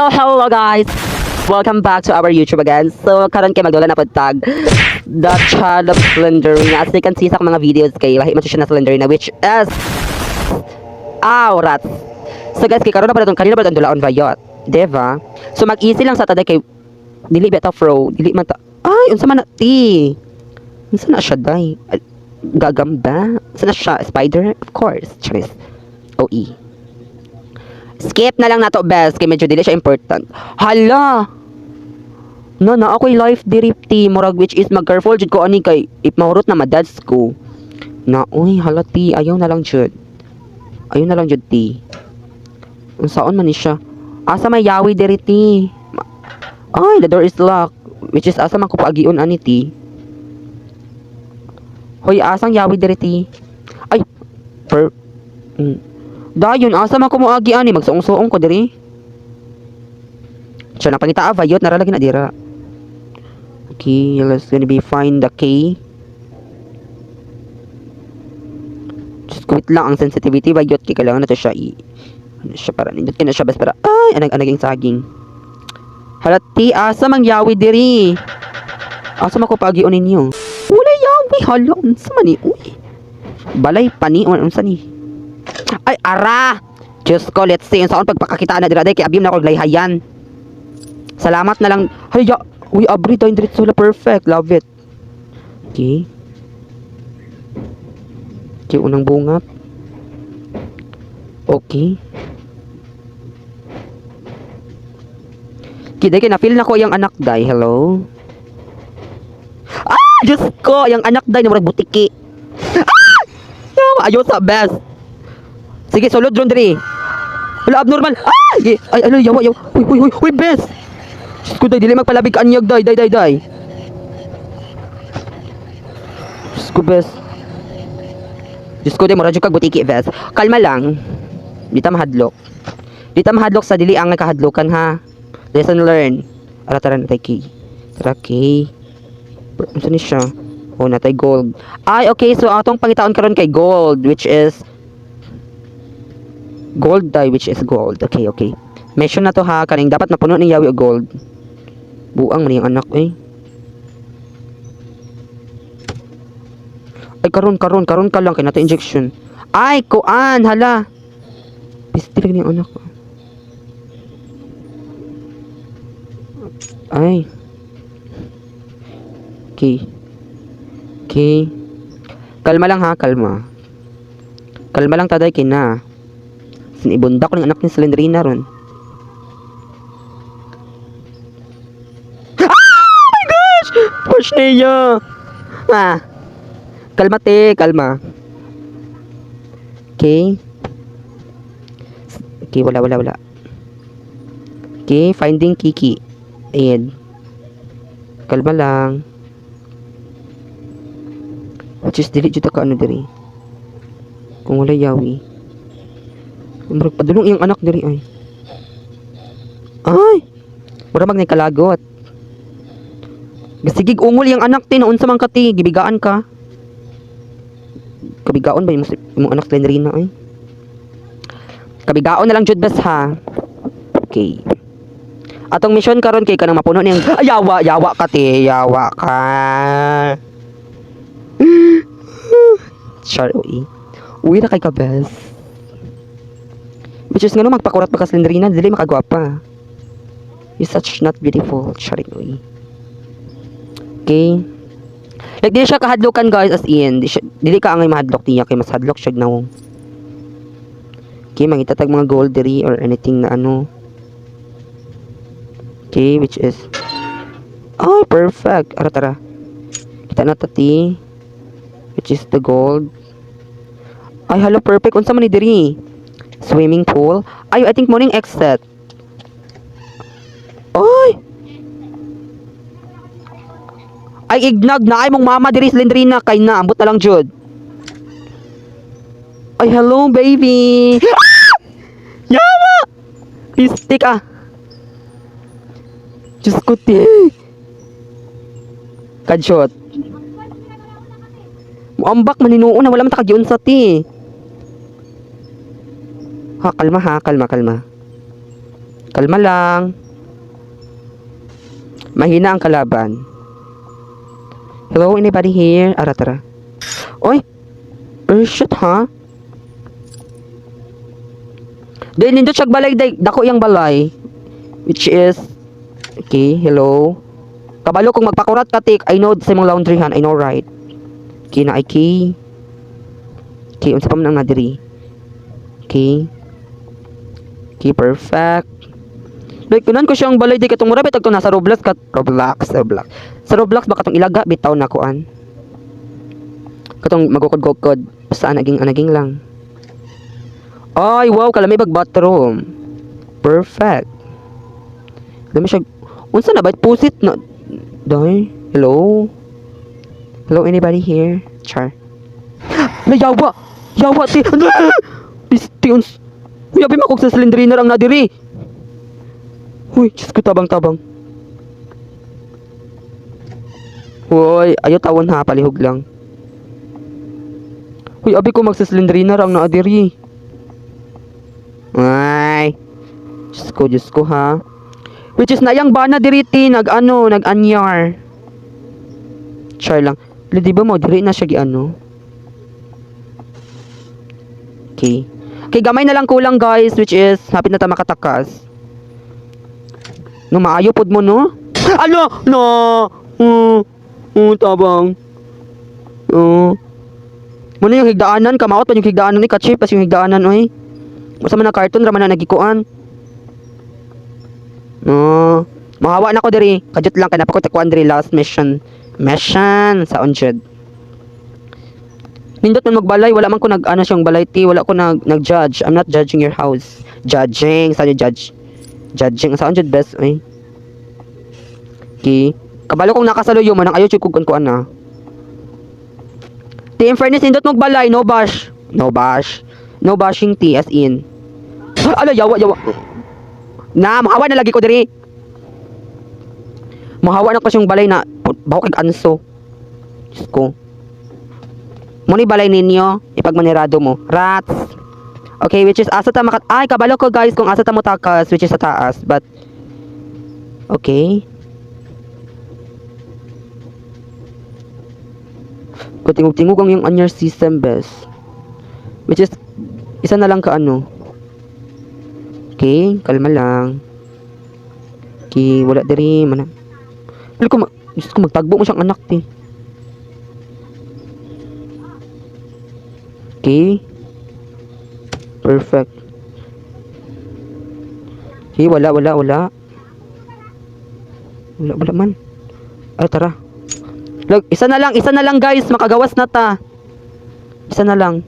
So, hello guys! Welcome back to our YouTube again. So, karon kay magdula na pod tag The Child of Slenderina. As you can see sa akong mga videos kay lahi man siya na Slenderina, which is... Aw, rats! So guys, kay karon na pala itong kanina ba itong dulaon bayot? Diba? So mag-easy lang sa taday kay dili ba ta fro, dili man ta. Ay, unsa man na ti? Unsa na siya day? Ay, gagamba? Unsa na siya? Spider? Of course. Charis. OE. Skip na lang nato best kay medyo dili siya important. Hala! No, na ako'y life diri ti murag which is mag-careful jud ko ani kay if mahurot na madads ko. Na uy, hala ti, ayaw na lang jud. Ayaw na lang jud ti. Unsaon man ni siya? Asa may yawi diri ti? Ay, the door is locked. Which is asa man ko paagion ani ti? Hoy, asang yawi diri ti? Ay, per. Dayon, asa man ko moagi ani magsuong-suong ko diri. Siya na pangita bayot nara lagi na dira. Okay, let's gonna be find the key. Just wait lang ang sensitivity bayot kay kailangan na to siya i ano siya para nindot kay na siya bas para ay anag anaging saging. Halati asa mang yawi diri. Asa man ko paagion ninyo? Wala yawi, hala unsa man ni? Uy. Balay pa ni unsa ni? Ay ara. Diyos ko, let's see unsaon pagpakakita na dira day kay abim na ko layhayan. Salamat na lang. Hay ya. Uy, abri tayo diretso la perfect. Love it. Okay. Okay, unang bungat. Okay. Kiday kay na-feel na ko yung anak day. Hello. Ah! Diyos ko, yung anak day na murag butiki. Ah! Yawa, ayaw sa best. Sige, sulod ron diri. Wala abnormal. Ah! Sige. Ay, ano, yawa, yawa. Uy, uy, uy, uy, best. Diyos ko, day, dili magpalabig anyag, day, day, day, day. Diyos ko, best. Diyos ko, day, mura jud kag butiki, best. Kalma lang. Di ta mahadlok. Di ta mahadlok sa dili ang kahadlokan, ha. Lesson learned. Ara, tara, natay key. Tara, key. Unsa ni siya? Oh, natay gold. Ay, okay. So, atong pangitaon karon kay gold, which is gold die, which is gold. Okay, okay. Mission na to ha, kaning dapat mapuno ni Yawi og gold. Buang man yung anak eh. Ay karon karon karon ka lang kay nato injection. Ay kuan hala. Pisti lang yung anak. Ay. Okay. Okay. Kalma lang ha, kalma. Kalma lang taday kina. Sinibunda ko ng anak ni Slendrina ron. Ah! Oh my gosh! Push niya! Ah. Kalma te, kalma. Okay. Okay, wala, wala, wala. Okay, finding Kiki. Ayan. Kalma lang. Which is, dili jud ka ano diri. Kung wala yawi. Murag padulong iyang anak diri ay. Ay! Mura mag kalagot. Gasigig ungol iyang anak ti naunsa man ka ti gibigaan ka. Kabigaon ba imong anak Slenderina ay? Kabigaon na lang jud bes ha. Okay. Atong mission karon kay kanang mapuno niyang ay, yawa, yawa ka ti, yawa ka. Char uy. Uy ra kay ka bes. Which is ngano magpakurat pa ka Slenderina, dili makagwapa. You such not beautiful, charing uy. Okay. Like dili siya kahadlokan guys as in, di siya, dili ka angay mahadlok niya kay mas hadlok siya nawong. Okay, mangita tag mga gold diri or anything na ano. Okay, which is ay, perfect. Ara tara. Kita na ta ti. Which is the gold. Ay, hello, perfect. Unsa man ni diri? Swimming pool. Ay, I think morning exit. Ay! Ay, ignag na ay mong mama diri Slendrina kay na ambot na lang jud. Ay, hello baby. Ah! Yawa! Pistik ah. Diyos ko, te. Kadshot. Muambak maninuon na wala man ta sa ti. Ha, kalma ha, kalma, kalma. Kalma lang. Mahina ang kalaban. Hello, anybody here? Ara, tara. Oy! Oh, shit, ha? Dahil nindot siya balay, day. Dako yung balay. Which is, okay, hello. Kabalo kung magpakurat ka, tik. I know sa imong laundryhan. I know, right? Okay na, okay. Okay, unsa pa man ang nadiri? Okay. Okay, perfect. Like, kunan ko siyang balay di katong mura bitag to nasa Roblox kat Roblox, Roblox. Sa Roblox ba katong ilaga bitaw na kuan. Katong magukod-gukod basta anaging anaging lang. Ay, wow, kalami bag bathroom. Perfect. Dami siya. Unsa na ba? Pusit na. Day, hello? Hello, anybody here? Char. Nayawa! Yawa, ti! Pisti, uns... Uy, abi makog sa Slendrina ang nadiri. Uy, Diyos ko, tabang-tabang. Uy, ayo tawon ha, palihog lang. Uy, abi ko magsa-Slendrina ang naadiri. Ay. Diyos ko ha. Which is nayang bana diri ti nag ano, nag-anyar. Char lang. Di ba mo diri na siya gi ano? Okay. Okay, gamay na lang kulang guys, which is hapit na ta makatakas. No, maayo pod mo no? Ano? No. Tabang. Muna yung higdaanan, kamaot pa yung higdaanan ni katsi pas yung higdaanan oy. Basta man na cartoon ra man na nagikuan. No. Mahawa na ko diri. Kadyot lang kay napakot kuan diri last mission. Mission sa onjed. Nindot man magbalay, wala man ko nag ano siyang balay ti, wala ko nag nag-judge. I'm not judging your house. Judging, saan yung judge? Judging sa onjed best oy. Okay. Kabalo kong nakasaluyo man ang ayo jud kog kuan na. Ti in fairness nindot magbalay, no bash. No bash. No bashing ti as in. Ala yawa yawa. Na mahawa na lagi ko diri. Mahawa na ko siyang balay na baho kag anso. Diyos ko. Muni balay ninyo, ipagmanirado mo. Rats. Okay, which is asa ta makat ay kabalo ko guys kung asa ta mo takas, which is sa taas, but okay. Kutingog-tingog ang yung on your system best. Which is isa na lang ka ano. Okay, kalma lang. Okay, wala diri man. Dili ko Diyos ko magtagbo mo siyang anak ti. Okay. Perfect. Okay, wala, wala, wala. Wala, wala man. Ay, tara. Look, isa na lang guys, makagawas na ta. Isa na lang.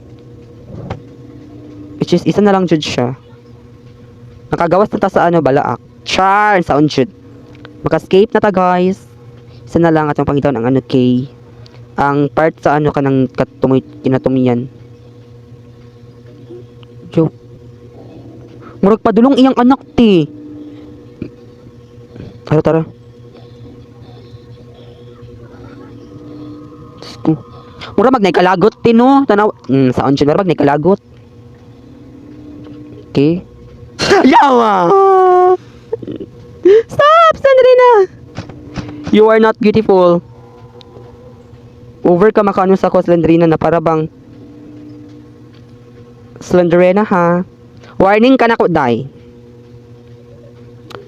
Which is, isa na lang jud siya. Nakagawas na ta sa ano, balaak. Char, sa jud. Maka-escape na ta guys. Isa na lang atong pangitaon ang ano kay. Ang part sa ano kanang katumoy kinatumiyan. Yo. Murag padulong iyang anak ti. Tara tara. Diyos ko. Mura mag kalagot ti no. Tanaw sa on mura mag kalagot. Okay. Yawa. Stop, Sandrina. You are not beautiful. Over ka makaano sa ko, Slenderina, na para bang Slenderina ha. Warning ka na ko, day.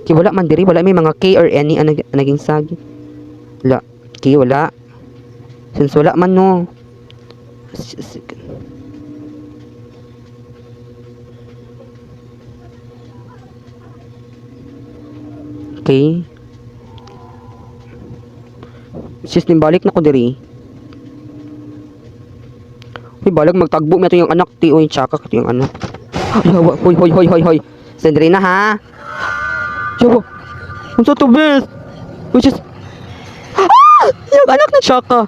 Ki wala man diri, wala may mga K or any ang naging sagi. Wala. K wala. Since wala man no. Okay. Sis, nimbalik na ko diri. Uy, balag magtagbo mo yung anak ti. Uy, tsaka ka yung anak. Ay, hawa. Hoy, hoy, hoy, hoy, hoy. Sandrina ha. Yawa. Unsa to best? Which is ah! Yung anak na tsaka.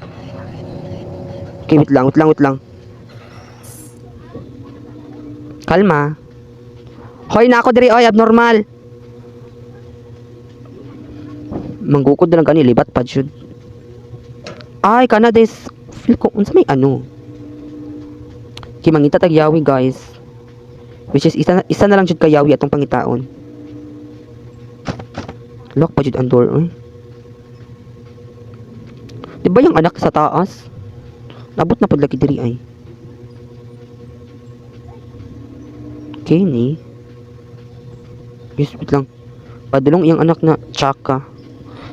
Okay, wait lang, wait lang, wait lang. Kalma. Hoy, na ako diri, oy, abnormal. Manggukod na lang gani, libat pa jud. Ay, kana des feel ko unsa may ano. Okay, mangita tag yawi guys. Which is isa na lang jud kayawi atong pangitaon. Lock pa jud ang door, oy. Di ba yung anak sa taas? Nabot na pud lagi diri ay. Okay ni. Yes, wait lang. Padulong iyang anak na tsaka.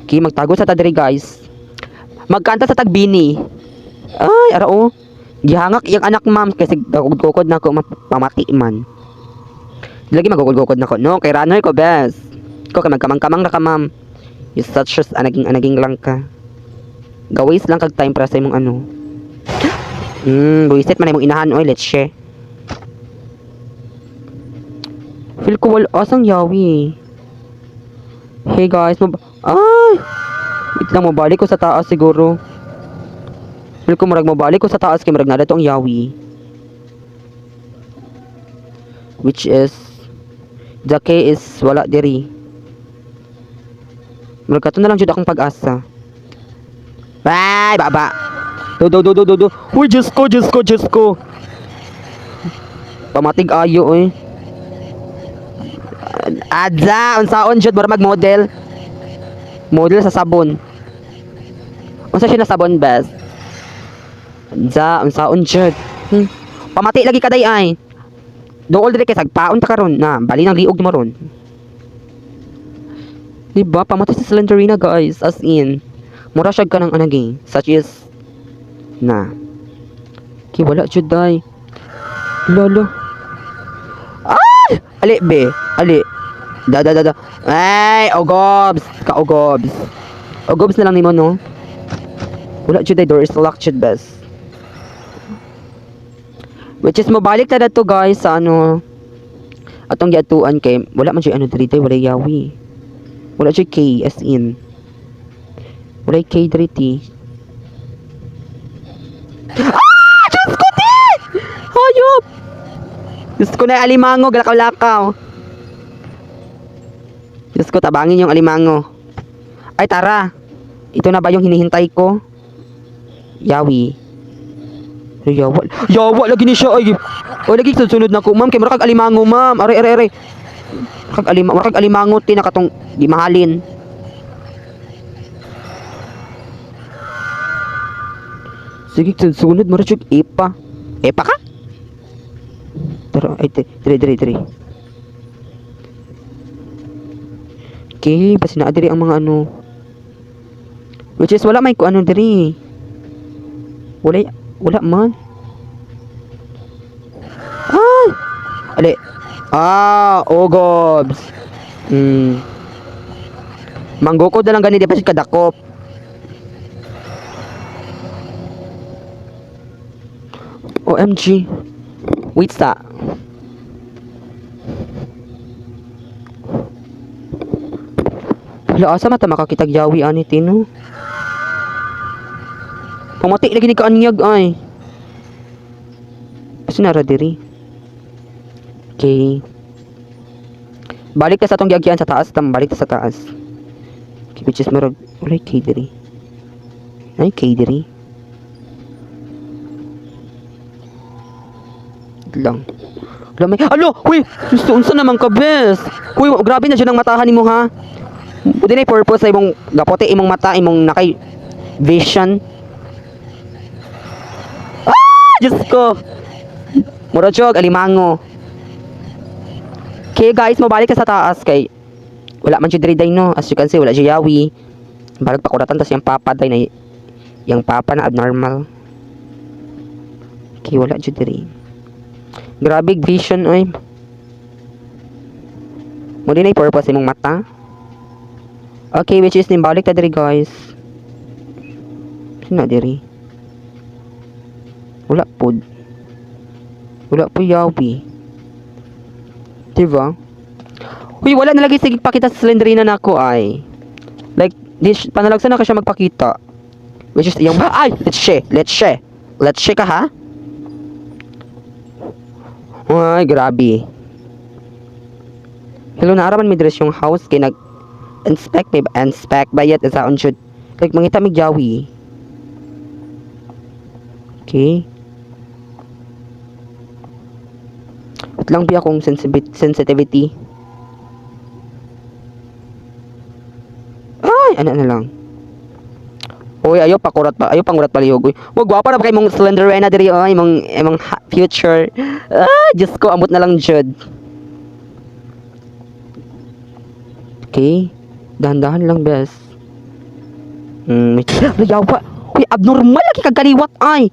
Okay, magtago sa ta diri, guys. Magkanta sa tagbini. Ay, ara oh. Gihangak iyang anak, ma'am, kasi gukod na ko pamati man. Lagi magugod-gukod na ko. No, kay runner ko, best. Ko kay magkamang-kamang ra ka, ma'am. You such as anaging-anaging lang ka. Gawis lang kag time para sa imong ano. Buisit man imong inahan oy, let's share. Feel ko wala asang yawi. Hey guys, ay! Wait lang, mabalik ko sa taas siguro. Feel ko murag mabalik ko sa taas kay murag naa ang yawi. Which is the K is wala diri. Murag kato na lang jud akong pag-asa. Ay, baba. Do do do do do do. Uy, Diyos ko, Diyos ko, Diyos ko. Pamatig ayo oy. Adza, unsaon jud mura mag-model. Model sa sabon. Unsa siya na sabon, best? Adza, unsaon jud. Pamati lagi kaday ay. Dool diri kay sagpaon ta karon na, bali nang liog mo ron. Di ba? Pamatay sa Slenderina, guys. As in. Mura siya ka ng anagi. Such is na. Okay, wala jud day. Lolo. Ay! Ali, be. Ali. Da, da, da, da. Ay, ogobs. Ka-ogobs. Ogobs na lang nimo, no? Wala jud day. Door is locked jud, best. Which is, mabalik na to, guys, sa ano, atong giatuan kay, wala man siya ano diri day, wala yawi. Wala siya K, as in. Wala K diri ti. Ah! Diyos ko, ti! Hayop! Diyos ko na alimango, galakaw-lakaw. Diyos ko, tabangin yung alimango. Ay, tara. Ito na ba yung hinihintay ko? Yawi. Ay, yawa. Yawa, lagi ni siya. Ay, ay lagi sunod na ko, ma'am. Kay mura kag alimango, ma'am. Aray, aray, aray. Mura kag alimango, ti, nakatong di mahalin. Sige, sunod, mura siya ipa. Epa ka? Tara, ay, dire, dire, dire. Okay, basta naa diri ang mga ano. Which is, wala may ko ano diri. Wala, wala man. Ay! Ali. Ah, ogobs. Manggukod na lang gani di pa siya kadakop. OMG. Wait sa. Hala, asa mata makakitag yawi ani tino? Pamati lagi ni kaanyag ay. Basta nara diri. Okay. Balik ta sa atong giagyan sa taas, tam balik ta sa taas. Okay, which is murag walay K diri. Ay K diri. Wait lang. Wala may Alo, huy, gusto unsa naman ka bes. Huy, grabe na jud ang matahan nimo ha. Pwede na purpose sa imong gapote imong mata imong nakay vision. Ah, Diyos ko. Mura jog alimango. Okay guys, mabalik ka sa taas kay wala man siya diri day no. As you can see, wala siya yawi. Balag pakuratan tas yung papa day na yung papa na abnormal. Okay, wala siya diri. Grabe vision oy. Mo din ay purpose imong mata. Okay, which is nimbalik ta diri guys. Sino diri? Wala pod. Wala po yawi. Diba? Uy, wala na lagi sige pakita sa Slenderina nako ay. Like, di, panalagsan na ka siya magpakita. Which is yung, ay, let's share, let's share. Let's share ka ha? Ay, grabe. Hello, naaraman mi dress yung house kay nag inspect may inspect bayat sa on should like mangita mig yawi. Okay. Wait lang bi akong sensitivity. Ay, ano na lang. Uy, ayo pakurat pa, ayo pangurat palihog. Uy, wag gwapa ra ba kay mong Slenderina diri oy, imong future. Ah, Diyos ko, ambot na lang jud. Okay. Dahan-dahan lang, bes. May yawa. Uy, abnormal lagi kag kaliwat ay.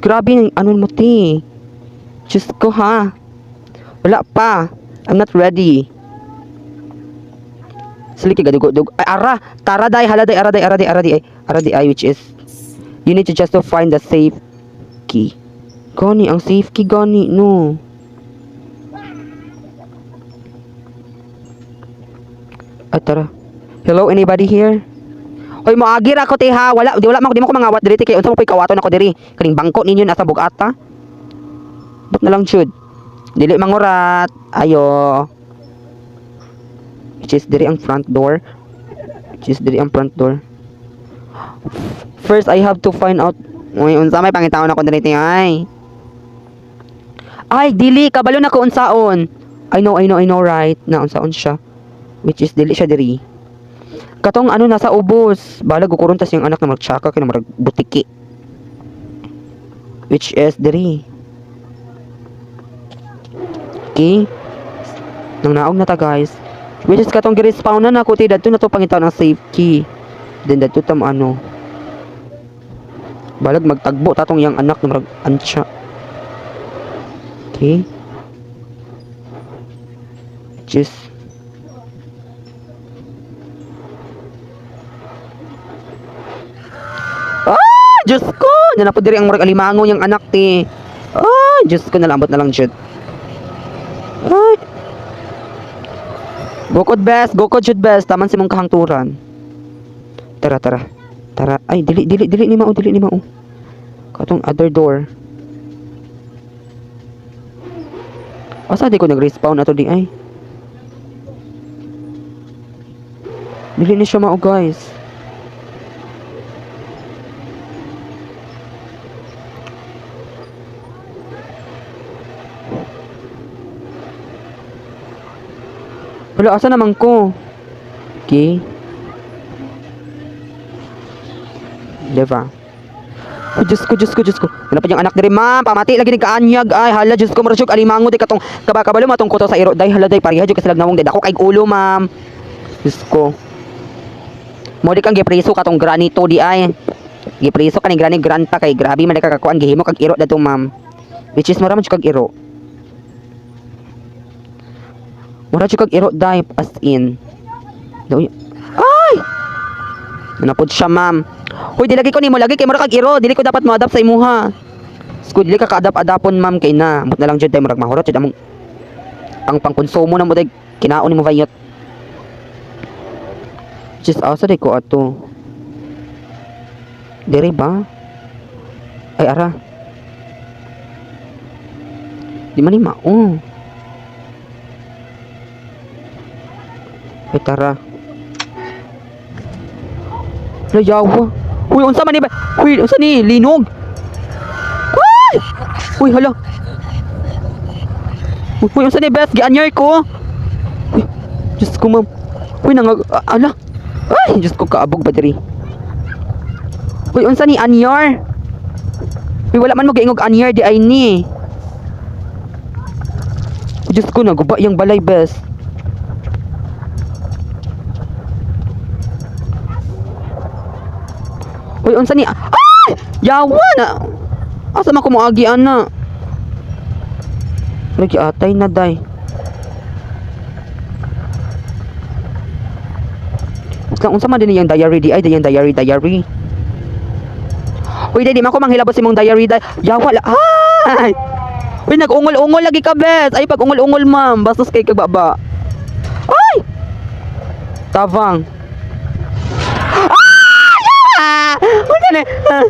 Grabe ng ano mo ti. Diyos ko ha. Wala pa. I'm not ready. Sili kay gadugo dug. Ay ara, tara day, hala day, ara day, ara day, ara day, ay, ara day ay, which is you need to just to find the safe key. Gani ang safe key gani no. Ay tara. Hello, anybody here? Oy, moagi ra ko te ha. Wala, di wala man di mo ko mangawat diri te kay unsa mo po'y kawaton ako diri. Kaning bangko ninyo nasa bugata. But na lang jud. Dili mangurat. Ayo. Which is diri ang front door. Which is diri ang front door. First I have to find out. Uy, unsa may pangitaon ako diri te ay. Ay, dili kabalo na ko unsaon. I know, I know, I know, right? Na unsaon siya. Which is dili siya diri. Katong ano nasa ubos. Balag kukuron tas yung anak na magtsaka kay na marag butiki. Which is diri. Okay. Nang naog na ta guys. Which is katong gi-respawn na nako ti dadto na to pangitaon ang safe key. Then dadto tam ano. Balag magtagbo tatong yang anak na marag antsa. Okay. Just Ah, Diyos ko! Diyan na po diri ang murag alimango yung anak ti. Ah, Diyos ko, nalambot na lang jud. Ay. Gukod best, gukod jud best. Taman si mong kahangturan. Tara, tara. Tara. Ay, dili, dili, dili ni mao, dili ni mao. Katong other door. Asa di ko nag-respawn ato di ay? Dili ni siya mao, guys. Wala, asa naman ko? Okay. Diba? Oh, Diyos ko, Diyos ko, Diyos ko. Wala pa yung anak diri, ma'am. Pamati lagi ni kaanyag. Ay, hala, Diyos ko, murasyog, alimango di katong kabakabalo matong kuto sa iro. Day, hala, day, pareha, Diyos, kasilag nawong, day. Dako kay ulo, ma'am. Diyos ko. Mo di kang gipreso katong granito di ay. Gipreso ka ni granny granta kay grabe man ka kakuan gihimo kag iro dadto, ma'am. Which is mura man jud kag iro. Mura jud kag iro day as in. Daw. Ay! Napod siya, ma'am. Hoy, di lagi ko nimo lagi kay mura kag iro, dili ko dapat mo-adapt sa imuha. Sko dili ka ka-adapt-adapon, ma'am, kay na. Ambot na lang jud day murag mahurot jud among ang pangkonsumo na mo day kinaon nimo vayot. Just asa di ko ato. Diri ba? Ay ara. Di man ni mao. Ay tara. Layawa. Uy, unsa man ni ba? Uy, unsa ni? Linog. Ay! Uy, hala. Uy, uy, unsa ni Beth? Gianyar ko. Uy, Diyos ko, ma'am. Uy, nangag... ah, ala. Ay, Diyos ko, kaabog ba diri? Uy, unsa ni anyar? Uy, wala man mo giingog anyar di ay ni. Uy, Diyos ko, naguba yung balay, Bes. Uy, unsa ni? Ay! Yawa na! Asa man ko moagi ana? Lagi atay na day. Lang unsa man din yung diary di ay, di yung diary diary. Uy, di man ko manghilabot sa imong diary day. Yawa la. Ay! Uy, nag-ungol-ungol lagi ka, bes. Ay, pag ungol-ungol, ma'am. Bastos kay kagbaba. Ay! Tavang. Ah! Yawa! Unsa ni? Ah.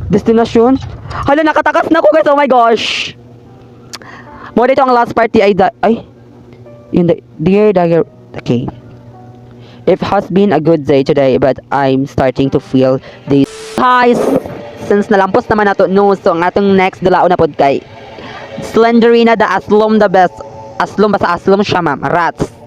Destination? Hala, nakatakas na ko, guys. Oh my gosh. Mo dito ang last party ay da ay. Yun da, dear diary. Okay. It has been a good day today, but I'm starting to feel the highs since nalampos naman nato no. So ang atong next dulaon na pod kay Slenderina the Aslom the best. Aslom ba sa Aslom siya, ma'am? Rats.